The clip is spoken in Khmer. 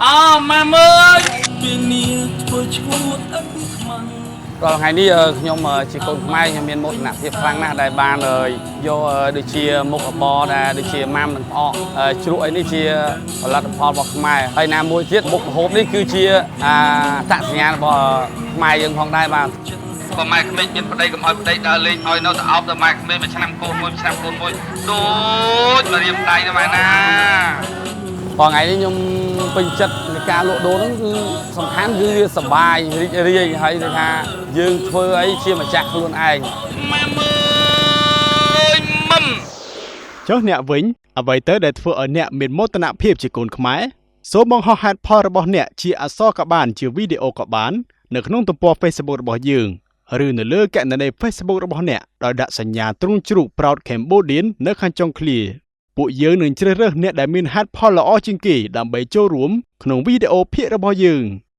អើម៉ាមើយ ពីនាធ្វើឈួតអឹកខ្មាំង រាល់ថ្ងៃនេះខ្ញុំជាកូនខ្មែរខ្ញុំមានមោទនភាពខ្លាំងណាស់ដែលបានយកដូចជាមុខរបរដែលដូចជាម៉ាំនិងផ្អកជ្រក់អីនេះជាផលិតផលរបស់ខ្មែរហើយណាមួយទៀតមុខម្ហូបនេះគឺជាអាតសញ្ញាណរបស់ខ្មែរយើងផងដែរបាទបើម៉ែក្មេកមានប្តីកុំឲ្យប្តីដើរលេងឲ្យនៅតែអោបតែម៉ែក្មេកមួយឆ្នាំកូនមួយឆ្នាំកូនមួយដូចមករៀមដៃណាម៉ែណា បងថ្ងៃនេះខ្ញុំពេញចិត្តនៃការលក់ដូរហ្នឹងគឺសំខាន់គឺវាសប្បាយរីករាយហើយគឺថាយើងធ្វើអីជាម្ចាស់ខ្លួនឯងម៉ែមើយមុំ ចុះអ្នកវិញអ្វីទៅដែលធ្វើឲ្យអ្នកមានមោទនភាពជាកូនខ្មែរសូមបង្ហោះហេតុផលរបស់អ្នកជាអក្សរក៏បានជាវីដេអូក៏បាននៅក្នុងទំព័រ Facebook របស់យើងឬនៅលើគណនី Facebook របស់អ្នកដោយដាក់សញ្ញាទ្រុងជ្រូក Proud Cambodian នៅខាងចុងឃ្លាពួកយើងនឹងជ្រើសរើសអ្នកដែលមានហេតុផលល្អជាងគេដើម្បីចូលរួមក្នុងវីដេអូភាគរបស់យើង។